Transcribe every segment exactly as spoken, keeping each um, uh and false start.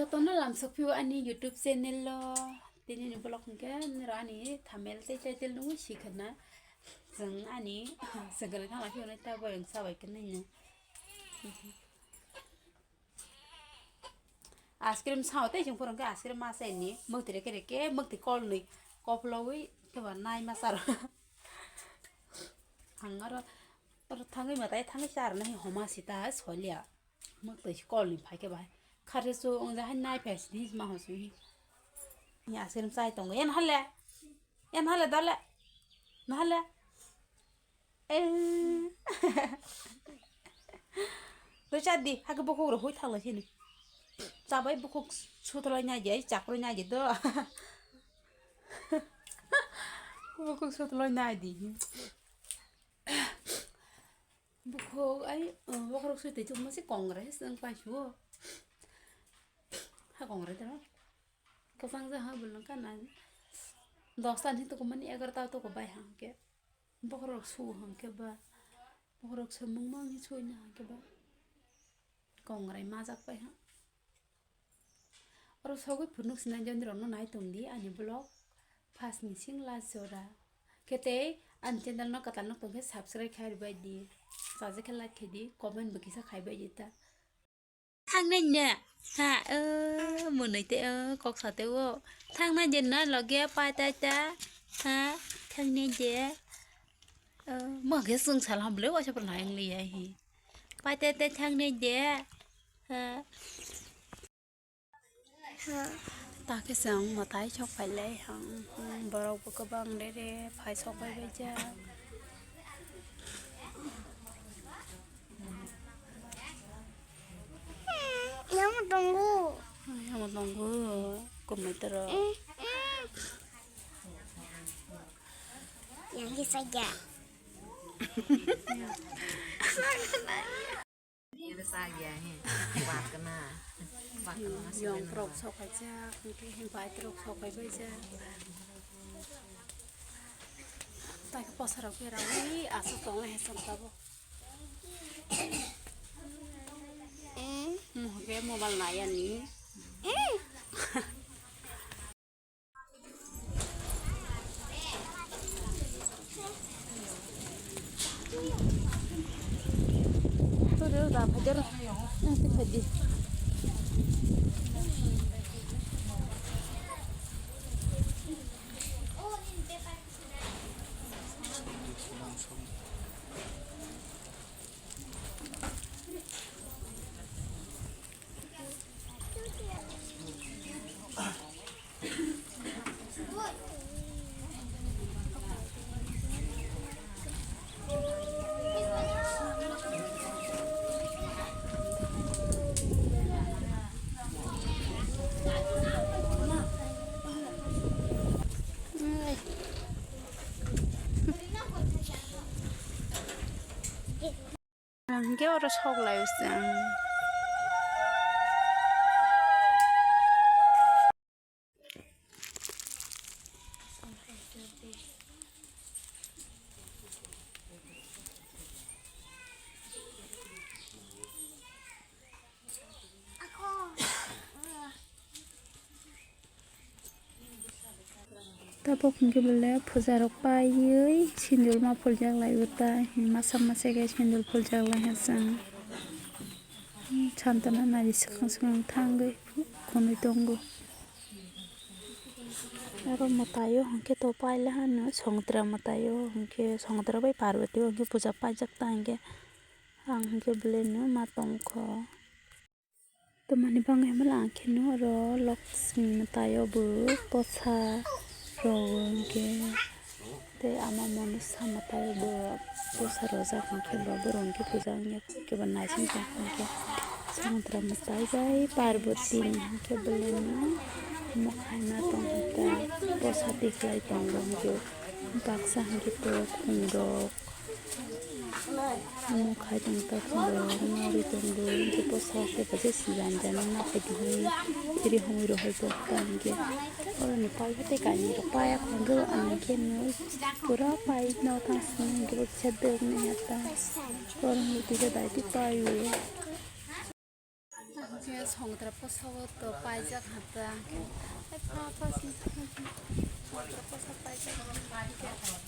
Jotono lamsok phio ani YouTube channel o, tini ni vlog hwnkhe niro ani thumbnail tei title nugwi sikhwna. Chwng ani chwng kwrwi thangla phio nai ta boyang sabai khe nini. Ice cream sao tei chwng phwrwngkhe ice cream ma chaini mwktwi reke reke mwktwi kolnwi koplogwi khe ba nai ma charo. Ang aro, aro thangwi mwtai thangwi charwna hi homa sita solia. Mwktwi kolnwi phaikhe bai. Kharwi chu wngja hai nai phai sini ma ho sini. Ni ice cream chai tongo. Yan hale. Yan hale dale. Na hale. Eh. Rwchar di, hakhe bukhuk rw hui thangla sini. Chabai bukhuk suthloi nai di, ai chakrwi nai di do. Bukhuk suthloi nai di. Bukhuk ai, uh, bokhorok sui twi chukma se Congress wng pai suo. Ha Congress da. Kwchang ja ha bulung kana. Dosta ni tuku mani egarta tuku bai hangke. Bokhorok su hangke ba. Bokhorok se mung mang hi sui na hangke ba. Kongrai majak pai ha. Oro sogwi phunuk sinai joni rokno nai tongdi ani vlog. First ni sing last jora. Khe tei ani channel no kwtal no tongkhe subscribe khai rwbai di. Chajakhe like khai di, comment bo kisa khai bai di ta. Thangnai ne? Ha, o, mwnwi te, o, kok sa te o. Thangnai je na loge pai tai ta. Ha, thangnai je. O, mo khe swng sal ham le waisa pran hayang li ya hi. Pai tai te thangnai je. Ha. Ta khe chwng mwtai sok phai lai hang, hmm, borok bo kwbang re re phai sok bai bai jak. Yamo tongo. Yamo tongo, kumui toro. Yang kisa ya. Yong rok sok kaijak, hingke bike rok sok kaibaijak. Tai khe posa rok beraui aswk tongo hesam tabuk. Mohor khe mobile nai ani. Ang hingke oro sok lai o se ang. Tabuk hingke bole puja rok paiwi sindul ma puljak lai o ta, masa masa khe sindul puljak lai ha chwng. Santana nai swkang swkang thangwi khwnwi tongo. Aro mwtai o hingke to paila hano songotra mwtai o hingke songotra bai Parvati o hingke puja paijak ta hingke ang hingke bole no ma tongkho. Tamani bangwi hwnba ang khe no oro Lakshmi mwtai o bo posa rw hwnkhe tei ama Monisa mwtai o bo posa rwjak hwnkhe bo borok hwnkhe puja wngya khe bo naising tong hwnkhe Songotra mwtai bai Parvati hwnkhe belai no omo khaina tong hwnkhe posa tikhlai tongo hwnkhe baksa hwnkhe tok khum rok. Omo khai tong ta khwlwng, nari tong do, hwnkhe bwsa khe kaisa siyan jani ma khe dihi, chiri homoi rohor tong ta hwnkhe. Oroni pai khe tei kainwi rok paya khwlwng khe ang khe no pura pai no tang sini hwnkhe bo kisa dwk naiha ta. Oroni tisa dai tei pai o. Songra posa o to paijak hata. Ai pha pha si. Songra posa paijak.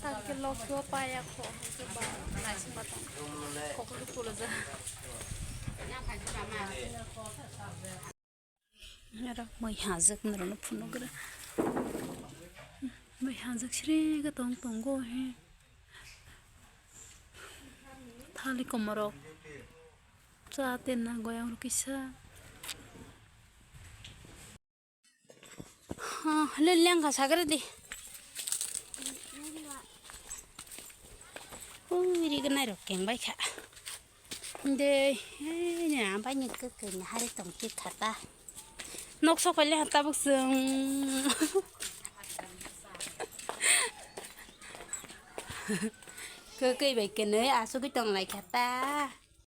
Takhe lokyo paya kho. Ba naisi patang. Koklu pula ja. Aro moi hajak norok no phunugra. Moi hajak sri ga tong tongo he. Thali komorok. Cha tenna goyang rok kisa. Ha, le leng ka sagre di. Ui, ri gnai rok keng bai kha. De, he, ne, bai ni kek kek ni hari tong khe khata. Nok sok le hata buk sung. Kek kek bai kenai asugui tong lai khata.